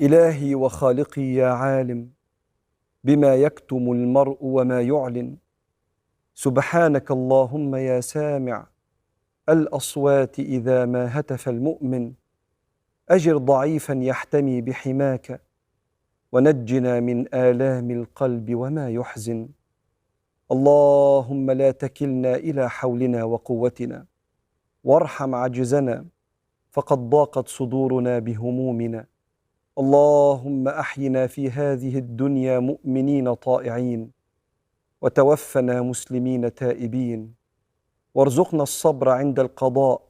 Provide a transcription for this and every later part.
إلهي وخالقي يا عالم بما يكتم المرء وما يعلن، سبحانك اللهم يا سامع الأصوات إذا ما هتف المؤمن، أجر ضعيفا يحتمي بحماك، ونجنا من آلام القلب وما يحزن. اللهم لا تكلنا إلى حولنا وقوتنا، وارحم عجزنا فقد ضاقت صدورنا بهمومنا. اللهم أحينا في هذه الدنيا مؤمنين طائعين، وتوفنا مسلمين تائبين، وارزقنا الصبر عند القضاء،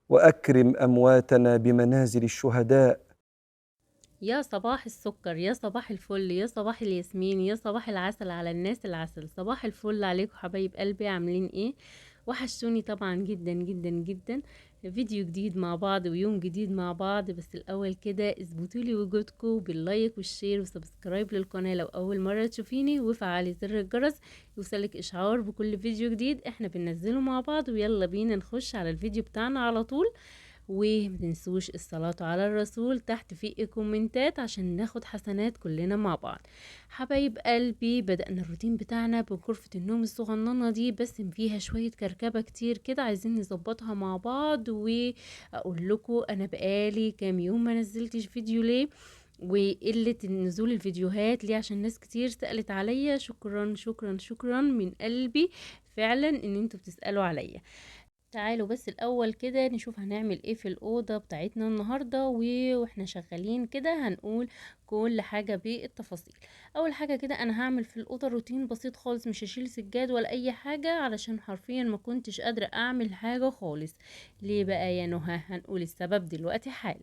وأكرم أمواتنا بمنازل الشهداء. يا صباح السكر، يا صباح الفل، يا صباح الياسمين، يا صباح العسل على الناس العسل. صباح الفل عليكم حبايب قلبي، عاملين ايه؟ وحشتوني طبعا جدا جدا جدا. فيديو جديد مع بعض ويوم جديد مع بعض، بس الاول كده اثبتوا لي وجودكم بال like وال share و subscribe للقناة لو اول مرة تشوفيني، وفعلي زر الجرس يوصلك اشعار بكل فيديو جديد احنا بننزله مع بعض. ويلا بينا نخش على الفيديو بتاعنا على طول، ومتنسوش الصلاة على الرسول تحت في الكومنتات عشان ناخد حسنات كلنا مع بعض. حبايب قلبي، بدأنا الروتين بتاعنا بغرفة النوم الصغننة دي، بس فيها شوية كركبة كتير كده عايزين نظبطها مع بعض. واقول لكم انا بقالي كام يوم ما نزلتش فيديو ليه، وقلة نزول الفيديوهات ليه، عشان ناس كتير سألت عليا. شكرا شكرا شكرا من قلبي فعلا ان انتوا بتسألوا عليا. تعالوا بس الاول كده نشوف هنعمل ايه في الاوضة بتاعتنا النهارده، واحنا شغالين كده هنقول كل حاجة بالتفاصيل. اول حاجة كده انا هعمل في الاوضة روتين بسيط خالص، مش هشيل سجاد ولا اي حاجة علشان حرفيا ما كنتش قادرة اعمل حاجة خالص. ليه بقى يا نهى؟ هنقول السبب دلوقتي حالا.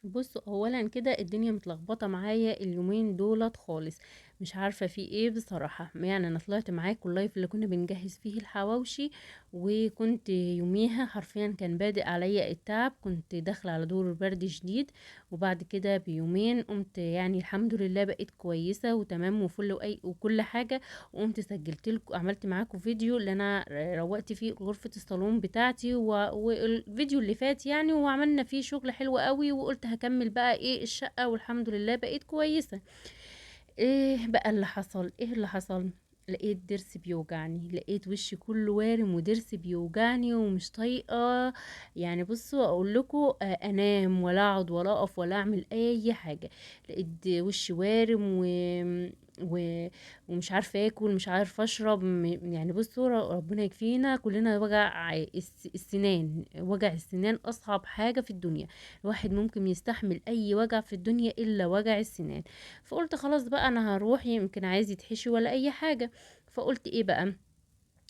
بصوا، اولا كده الدنيا متلخبطه معايا اليومين دولت خالص، مش عارفه في ايه بصراحة. يعني انا طلعت معاكم ال live اللي كنا بنجهز فيه الحواوشي، وكنت يوميها حرفيا كان بادئ عليا التعب، كنت داخله على دور برد شديد، وبعد كده بيومين قمت يعني الحمد لله بقيت كويسة وتمام وفل وكل حاجة. وقمت سجلت لكم، عملت معاكم فيديو اللي انا روقت فيه غرفة الصالون بتاعتي، والفيديو اللي فات يعني، وعملنا فيه شغل حلو قوي، وقلت هكمل بقى ايه الشقة، والحمد لله بقيت كويسة. ايه بقى اللي حصل؟ ايه اللي حصل؟ لقيت ضرس بيوجعني، لقيت وشي كله وارم وضرس بيوجعني ومش طايقة. يعني بصوا اقول لكم، انام ولا اقعد ولا اقف ولا اعمل اي حاجة. لقيت وشي وارم ومش عارفه اكل، مش عارفه اشرب. يعني بصوا ربنا يكفينا كلنا وجع السنان. وجع السنان اصعب حاجة في الدنيا، الواحد ممكن يستحمل اي وجع في الدنيا الا وجع السنان. فقلت خلاص بقى انا هروح، يمكن عايز يتحشي ولا اي حاجة. فقلت ايه بقى،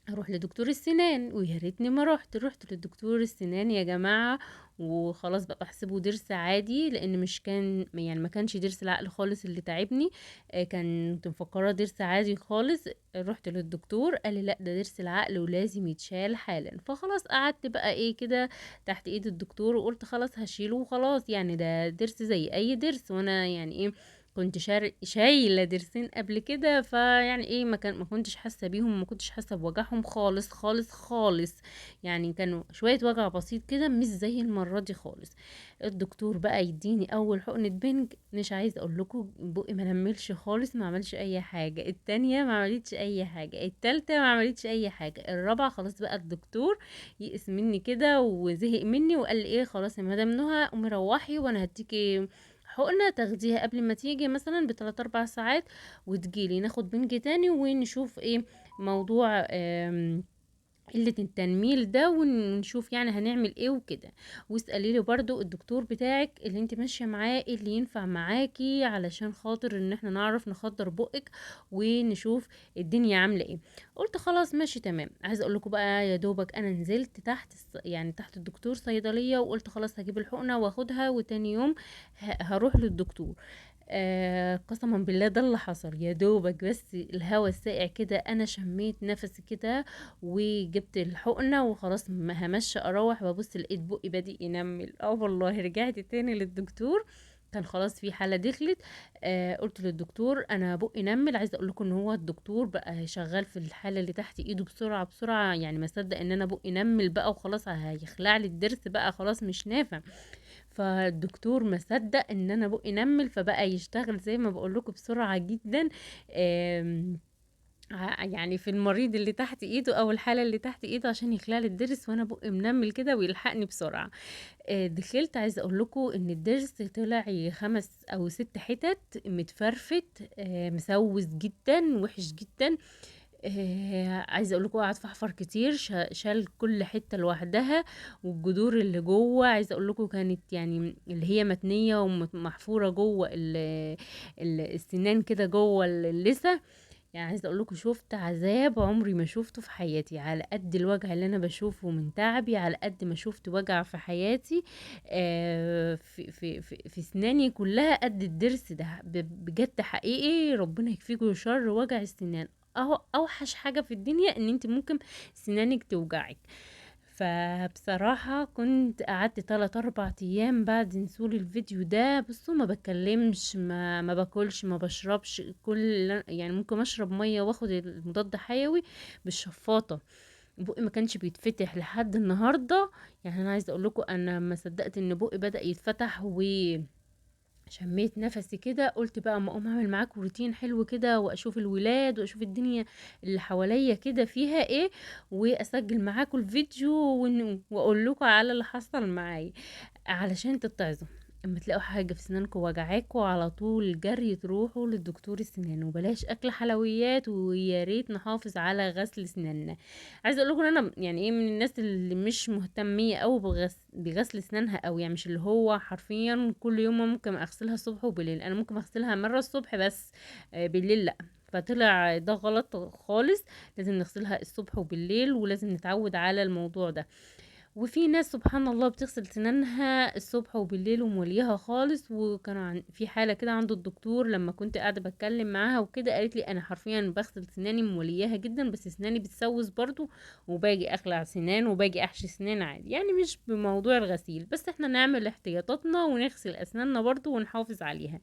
اروح لدكتور السنان، ويا ريتني ما رحت. رحت للدكتور السنان يا جماعة، وخلاص بقى بحسبه ضرس عادي، لان مش كان يعني ما كانش ضرس العقل خالص اللي تعبني، كنت مفكرة ضرس عادي خالص. رحت للدكتور قال لي لا ده ضرس العقل ولازم يتشال حالا. فخلاص قعدت بقى ايه كده تحت ايد الدكتور، وقلت خلاص هشيله وخلاص، يعني ده ضرس زي اي ضرس، وانا يعني ايه كنت شايله ضرسين قبل كده، فيعني ايه ما كنتش حاسه بيهم، ما كنتش حاسه بوجعهم خالص خالص خالص، يعني كانوا شوية وجع بسيط كده مش زي المرة دي خالص. الدكتور بقى يديني اول حقنه بنج، مش عايز اقول لكم بقي ما نملش خالص، ما عملش اي حاجة. التانية ما عملتش اي حاجة، التالتة ما عملتش اي حاجة، الرابعة خلاص بقى الدكتور يئس مني كده وزهق مني، وقال لي ايه خلاص يا مدام نهى قومي روحي، وانا هديكي حقنة تاخديها قبل ما تيجي مثلا بتلات اربع ساعات، وتجيلي ناخد بنج تاني ونشوف ايه موضوع قلة التنميل ده، ونشوف يعني هنعمل ايه وكده. واسألي لي برضو الدكتور بتاعك اللي انت ماشية معاه ايه اللي ينفع معاكي، علشان خاطر ان احنا نعرف نخدر بقك ونشوف الدنيا عاملة ايه. قلت خلاص ماشي تمام. عايزة اقول لكم بقى يا دوبك انا نزلت تحت يعني تحت الدكتور صيدلية، وقلت خلاص هجيب الحقنة واخدها، وتاني يوم هروح للدكتور. قسما بالله ده اللي حصل. يا دوبك بس الهوا الساقع كده انا شميت نفسي كده وجبت الحقنة وخلاص همشي اروح، ببص لقيت بقي بادئ ينمل. والله رجعت تاني للدكتور، كان خلاص في حاله دخلت. قلت للدكتور انا بقي نمل. عايزه اقول لكم ان هو الدكتور بقى شغال في الحالة اللي تحت ايده بسرعة بسرعة، يعني ما صدق ان انا بقي نمل بقى وخلاص هيخلع لي الضرس بقى خلاص مش نافع. فالدكتور ما صدق ان انا بقي نمل، فبقى يشتغل زي ما بقول لكم بسرعة جدا، يعني في المريض اللي تحت ايده او الحالة اللي تحت ايده عشان يخلع لي الضرس وانا بقي منمل كده ويلحقني بسرعة. دخلت عايزه اقول لكم ان الضرس طلع 5 أو 6 حتت متفرفت، مسوس جدا وحش جدا. عايزه اقول لكم قعد فحفر كتير، شال كل حتة لوحدها، والجذور اللي جوه عايزه اقول لكم كانت يعني اللي هي متنيه ومحفوره جوه السنان كده جوه اللثة. يعني عايزه اقول لكم شفت عذاب عمري ما شفته في حياتي، على قد الوجع اللي انا بشوفه من تعبي، على قد ما شفت وجع في حياتي، في في في في سناني كلها قد الضرس ده. بجد حقيقي ربنا يكفيكم شر وجع السنان. اهو اوحش حاجة في الدنيا ان انت ممكن سنانك توجعك. فبصراحة كنت قعدت 3-4 ايام بعد نزول الفيديو ده، بصوا ما بتكلمش، ما باكلش، ما بشربش، كل يعني ممكن اشرب مية واخد المضاد حيوي بالشفاطة، بقي ما كانش بيتفتح لحد النهاردة. يعني انا عايزة اقول لكم انا ما صدقت ان بقي بدأ يتفتح و شميت نفسي كده، قلت بقى اما اقوم اعمل معاكم روتين حلو كده واشوف الولاد واشوف الدنيا اللي حواليا كده فيها ايه، واسجل معاكم الفيديو واقول لكم على اللي حصل معايا علشان تتعظوا. اما تلاقوا حاجة في سنانكم وجعاكوا على طول جري تروحوا للدكتور السنان، وبلاش اكل حلويات، ويا ريت نحافظ على غسل سناننا. عايزه اقول لكم ان انا يعني ايه من الناس اللي مش مهتميه قوي بغسل سنانها قوي، يعني مش اللي هو حرفيا كل يوم ممكن اغسلها الصبح وبالليل، انا ممكن اغسلها مرة الصبح بس، بالليل لا. فطلع ده غلط خالص، لازم نغسلها الصبح وبالليل، ولازم نتعود على الموضوع ده. وفي ناس سبحان الله بتغسل سنانها الصبح وبالليل وموليها خالص. وكان في حالة كده عند الدكتور لما كنت قاعدة بتكلم معاها وكده، قالت لي انا حرفيا بغسل سناني مولياها جدا، بس سناني بتسوس برضو، وباجي اخلع سنان وباجي احشي سنان عادي، يعني مش بموضوع الغسيل، بس احنا نعمل احتياطاتنا ونغسل اسناننا برضو ونحافظ عليها.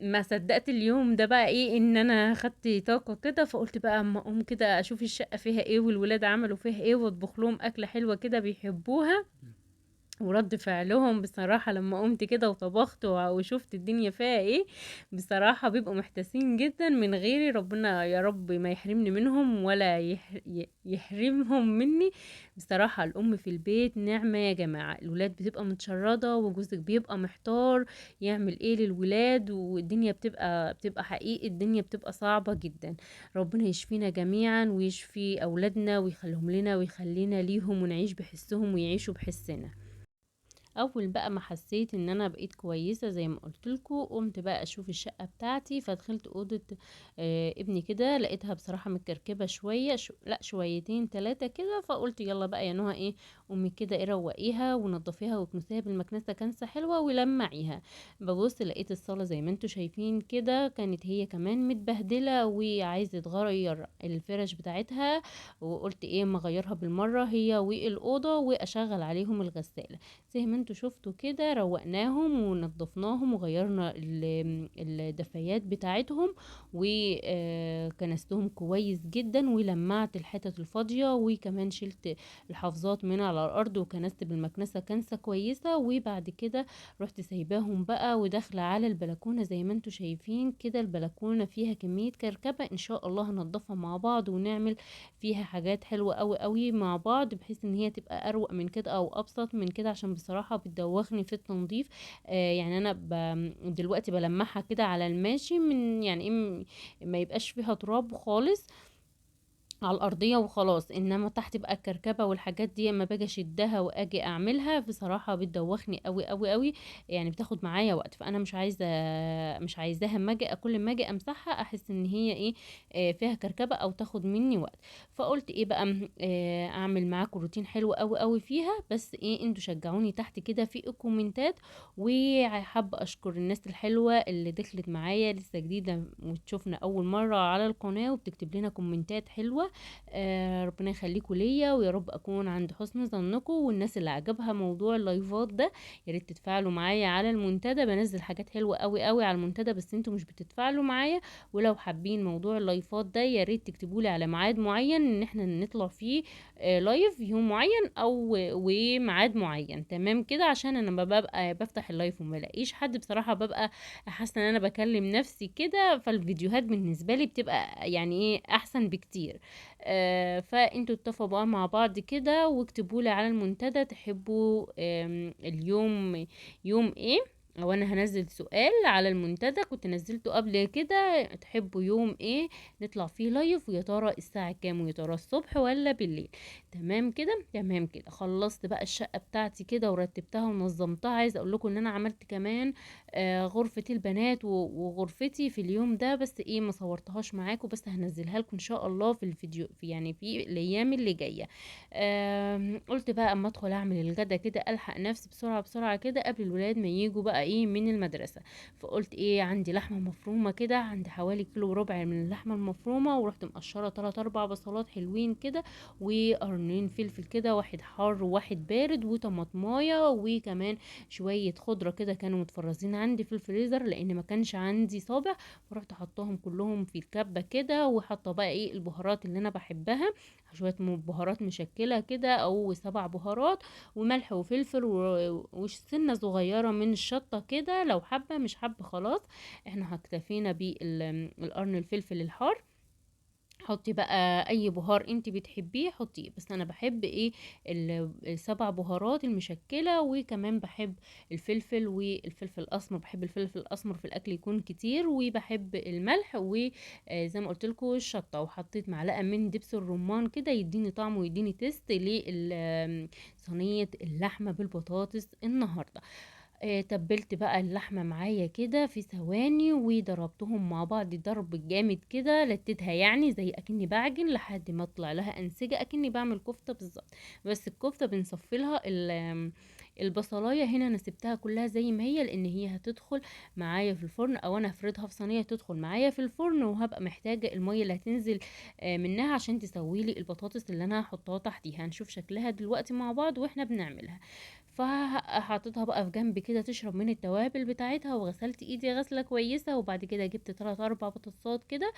ما صدقت اليوم ده بقى ايه ان انا خدت طاقة كده، فقلت بقى اما اقوم كده اشوف الشقة فيها ايه والولاد عملوا فيها ايه، واطبخ لهم اكلة حلوة كده بيحبوها. ورد فعلهم بصراحة لما قمت كده وطبخت وشفت الدنيا فيها ايه، بصراحة بيبقوا محتاسين جدا من غيري. ربنا يا رب ما يحرمني منهم ولا يحرمهم مني. بصراحة الأم في البيت نعمة يا جماعة، الولاد بتبقى متشردة وجوزك بيبقى محتار يعمل ايه للولاد، والدنيا بتبقى حقيقي الدنيا بتبقى صعبة جدا. ربنا يشفينا جميعا ويشفي أولادنا ويخليهم لنا ويخلينا ليهم، ونعيش بحسهم ويعيشوا بحسنا. اول بقى ما حسيت ان انا بقيت كويسة زي ما قلت لكم، قمت بقى اشوف الشقة بتاعتي. فدخلت اوضة ابني كده، لقيتها بصراحة متكركبه شوية، لا شويتين ثلاثة كده. فقلت يلا بقى يا نهى ايه، قومي كده ايه روقيها ونضفيها وكنسيها بالمكنسه كنسه حلوة ولمعيها. ببص لقيت الصاله زي ما انتم شايفين كده كانت هي كمان متبهدله وعايزه تغير الفرش بتاعتها، وقلت ايه ما اغيرها بالمرة هي والاوضه واشغل عليهم الغسالة. زي ما انتوا شفتوا كده روقناهم ونضفناهم وغيرنا الدفايات بتاعتهم وكنستهم كويس جدا، ولمعت الحتت الفاضيه، وكمان شلت الحافظات من على الارض وكنست بالمكنسه كنسه كويسة. وبعد كده رحت سايباهم بقى وداخله على البلكونه. زي ما انتوا شايفين كده البلكونه فيها كمية كركبه، ان شاء الله هنضفها مع بعض ونعمل فيها حاجات حلوة قوي قوي مع بعض، بحيث ان هي تبقى اروق من كده او ابسط من كده، عشان بصراحة بتدوخني في التنظيف. يعني انا دلوقتي بلمعها كده على الماشي، من يعني ايه ما يبقاش فيها تراب خالص على الارضية وخلاص، انما تحت بقى الكركبه والحاجات دي اما باجي اشدها واجي اعملها بصراحة بتدوخني قوي قوي قوي، يعني بتاخد معايا وقت. فانا مش عايزاها اما اجي كل ما اجي امسحها احس ان هي ايه فيها كركبه او تاخد مني وقت. فقلت ايه بقى اعمل معاكم روتين حلو قوي قوي فيها، بس ايه انتوا شجعوني تحت كده في الكومنتات. وحابة اشكر الناس الحلوة اللي دخلت معايا لسه جديدة وتشوفنا اول مرة على القناة وبتكتب لنا كومنتات حلوة. ربنا يخليكم ليا، ويا رب اكون عند حسن ظنكم. والناس اللي عجبها موضوع اللايفات ده يا ريت تتفاعلوا معايا على المنتدى، بنزل حاجات حلوة قوي قوي على المنتدى بس انتوا مش بتتفاعلوا معايا. ولو حابين موضوع اللايفات ده يا ريت تكتبوا لي على ميعاد معين ان احنا نطلع فيه live يوم معين او وميعاد معين، تمام كده؟ عشان انا لما ببقى بفتح ال live وما الاقيش حد بصراحة ببقى حاسه ان انا بكلم نفسي كده، فالفيديوهات بالنسبة لي بتبقى يعني ايه احسن بكتير. فانتوا اتفقوا بقى مع بعض كده واكتبوا لي على المنتدى تحبوا اليوم يوم ايه، او انا هنزل سؤال على المنتدى كنت نزلته قبل كده، تحبوا يوم ايه نطلع فيه live، ويا ترى الساعة كام، ويا ترى الصبح ولا بالليل. تمام كده؟ تمام كده. خلصت بقى الشقة بتاعتي كده ورتبتها ونظمتها. عايزه اقول لكم ان انا عملت كمان غرفة البنات وغرفتي في اليوم ده، بس ايه ما صورتهاش معاكم، بس هنزلها لكم ان شاء الله في الفيديو في يعني في الايام اللي جاية. قلت بقى اما ادخل اعمل الغدا كده الحق نفسي بسرعة بسرعة كده قبل الولاد ما ييجوا بقى ايه من المدرسة. فقلت ايه عندي لحمه مفرومه كده، عندي حوالي 1.25 كيلو من اللحمة المفرومه، ورحت مقشره 3 4 بصلات حلوين كده، وقرنين فلفل كده، واحد حار وواحد بارد، وطماطمايه، وكمان شوية خضرة كده كانوا متفرزين عندي في الفريزر لان ما كانش عندي صابع، فرحت حطاهم كلهم في الكبه كده، وحاطه بقى ايه البهارات اللي انا بحبها، شوية بهارات مشكلة كده او 7 بهارات، وملح وفلفل وسنة صغيرة من الشطه كده، لو حابة مش حابة خلاص احنا اكتفينا بالقرن الفلفل الحار. حطي بقى اي بهار انت بتحبيه حطيه، بس انا بحب ايه ال7 بهارات المشكلة، وكمان بحب الفلفل والفلفل الاسمر، بحب الفلفل الاسمر في الاكل يكون كتير، وبحب الملح وزي ما قلت لكم الشطه. وحطيت معلقه من دبس الرمان كده يديني طعم ويديني taste لصينيه اللحمة بالبطاطس النهارده. تبلت بقى اللحمة معايا كده في ثواني، وضربتهم مع بعض ضرب جامد كده، لتتها يعني زي اكني بعجن لحد ما اطلع لها انسجة اكني بعمل كفته بالظبط، بس الكفتة بنصفي لها البصلايه. هنا انا سبتها كلها زي ما هي لان هي هتدخل معايا في الفرن، او انا هفردها في صينية تدخل معايا في الفرن، وهبقى محتاجه المية اللي هتنزل منها عشان تسوي لي البطاطس اللي انا هحطها تحتيها. هنشوف شكلها دلوقتي مع بعض واحنا بنعملها. فحطيتها بقى في جنب كده تشرب من التوابل بتاعتها، وغسلت ايدي غسله كويسة، وبعد كده جبت 3 4 بطاطسات كده،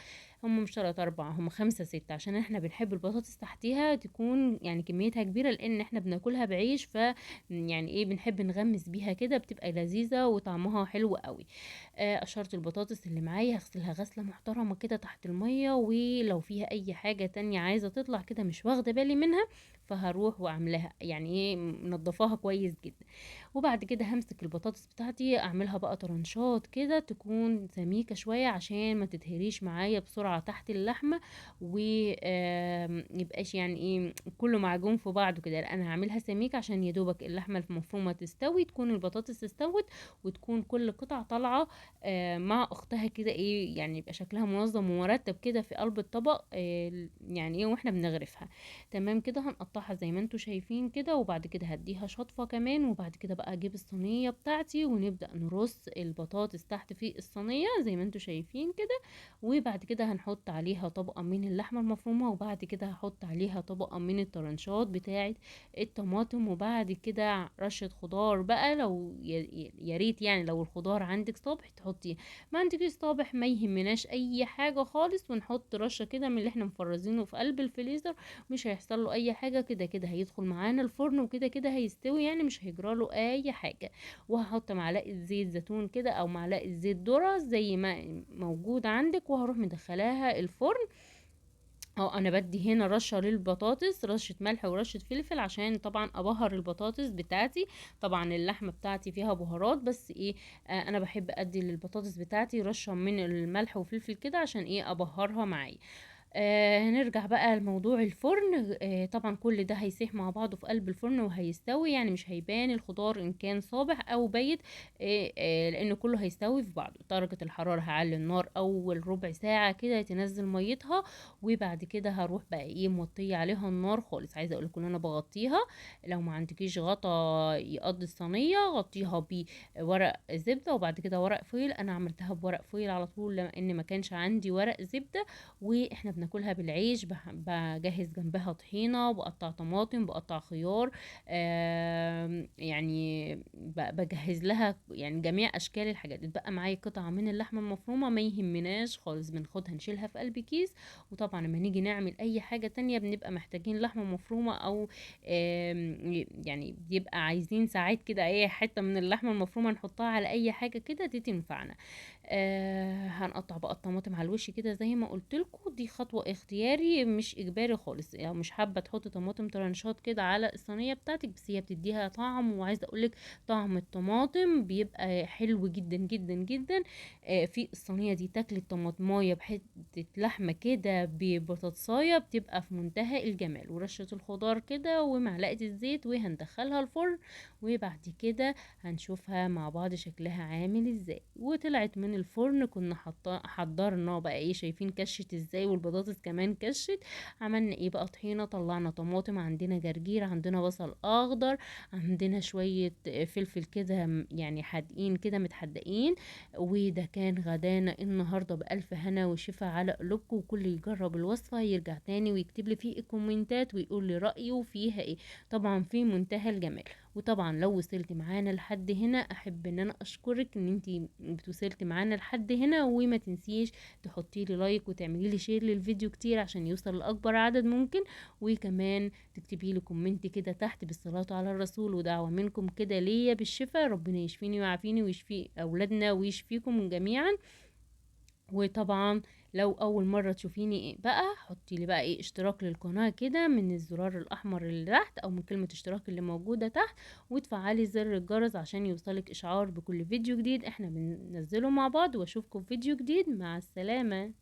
هم مش 3 4 هم 5 6، عشان احنا بنحب البطاطس تحتيها تكون يعني كميتها كبيرة لان احنا بناكلها بعيش، ف يعني ايه بنحب نغمس بيها كده، بتبقى لذيذة وطعمها حلو قوي. قشرت البطاطس اللي معايا، هغسلها غسله محترمه كده تحت المية، ولو فيها اي حاجة تانية عايزه تطلع كده مش واخده بالي منها فهروح واعملها يعني ايه منضفاها كويس جدا. وبعد كده همسك البطاطس بتاعتي اعملها بقى طرنشات كده تكون سميكة شوية عشان ما تتهريش معايا بسرعة تحت اللحمة، ويبقاش يعني ايه كله معجون في بعضه كده. لا انا هعملها سميكة عشان يدوبك اللحمة المفرومه تستوي، تكون البطاطس استوت، وتكون كل قطعه طالعه مع اختها كده ايه يعني يبقى شكلها منظم ومرتب كده في قلب الطبق، يعني ايه واحنا بنغرفها. تمام كده هنقطعها زي ما انتوا شايفين كده، وبعد كده هديها شطفه كمان، وبعد كده بقى اجيب الصينية بتاعتي ونبدا نرص البطاطس تحت في الصينية زي ما انتوا شايفين كده، وبعد كده هنحط عليها طبقه من اللحمة المفرومه، وبعد كده هحط عليها طبقه من الطرنشات بتاعه الطماطم، وبعد كده رشه خضار بقى، لو يا ريت يعني لو الخضار عندك صابح تحطيه، ما عندكيش صابح ما يهمناش اي حاجة خالص، ونحط رشه كده من اللي احنا مفرزينه في قلب الفريزر، مش هيحصل له اي حاجة، كده كده هيدخل معانا الفرن وكده كده هيستوي يعني مش هيجراله اي حاجة. وهحط معلقه زيت زيتون كده او معلقه زيت ذره زي ما موجود عندك، وهروح مدخلاها الفرن. انا بدي هنا رشه للبطاطس، رشه ملح ورشه فلفل عشان طبعا ابهر البطاطس بتاعتي. طبعا اللحمة بتاعتي فيها بهارات، بس ايه انا بحب ادي للبطاطس بتاعتي رشه من الملح وفلفل كده عشان ايه ابهرها معايا. هنرجع بقى لموضوع الفرن. طبعا كل ده هيسيح مع بعضه في قلب الفرن وهيستوي، يعني مش هيبان الخضار ان كان صابح او بايت، لان كله هيستوي في بعضه. درجة الحرارة هعلي النار اول ربع ساعة كده تنزل ميتها، وبعد كده هروح بقى ايه موطيه عليها النار خالص. عايزة اقولكم ان انا بغطيها، لو ما عندكيش غطا يقضي الصينية غطيها بورق زبدة وبعد كده ورق foil. انا عملتها بورق foil على طول لان ما كانش عندي ورق زبدة، واحنا بناكلها بناكلها بالعيش، بجهز جنبها طحينه، بقطع طماطم، بقطع خيار، يعني بجهز لها يعني جميع اشكال الحاجات. اتبقى معايا قطعه من اللحمة المفرومه ما يهمناش خالص، بناخدها نشيلها في قلب كيس. وطبعا لما نيجي نعمل اي حاجة تانية بنبقى محتاجين لحمه مفرومه، او يعني بيبقى عايزين ساعات كده اي حتة من اللحمة المفرومه نحطها على اي حاجة كده دي تنفعنا. هنقطع بقى الطماطم على الوش كده زي ما قلت لكم، دي خطوة اختياري مش اجباري خالص، لو يعني مش حابة تحطي طماطم ترنشات كده على الصينية بتاعتك، بس هي بتديها طعم. وعايزه اقولك طعم الطماطم بيبقى حلو جدا جدا جدا في الصينية دي. تاكلي الطماطمايه بحته لحمه كده ببطاطسايه بتبقى في منتهى الجمال، ورشه الخضار كده ومعلقة الزيت، وهندخلها الفرن، وبعد كده هنشوفها مع بعض شكلها عامل ازاي. وطلعت من الفرن كنا حضرنا بقى ايه، شايفين كشت ازاي، والبطاطس كمان كشت. عملنا ايه بقى؟ طحينه، طلعنا طماطم، عندنا جرجير، عندنا بصل اخضر، عندنا شوية فلفل كده يعني حادقين كده متحدقين. وده كان غدانا النهارده، بالف هنا وشفا على قلوبكم. وكل يجرب الوصفة يرجع تاني ويكتب لي في الكومنتات ويقول لي رايه فيها ايه، طبعا في منتهى الجمال. وطبعا لو وصلت معانا لحد هنا احب ان انا اشكرك ان انتي بتوصلتي معانا لحد هنا، وما تنسيش تحطي لي like وتعملي لي share للفيديو كتير عشان يوصل لاكبر عدد ممكن، وكمان تكتبي لي comment كده تحت بالصلاة على الرسول، ودعوة منكم كده ليا بالشفاء، ربنا يشفيني ويعافيني ويشفي اولادنا ويشفيكم جميعا. وطبعا لو اول مرة تشوفيني إيه بقى، حطي لي بقى ايه اشتراك للقناة كده من الزرار الاحمر اللي تحت، او من كلمة اشتراك اللي موجودة تحت، وتفعلي زر الجرس عشان يوصلك اشعار بكل فيديو جديد احنا بننزله مع بعض. واشوفكم في فيديو جديد، مع السلامة.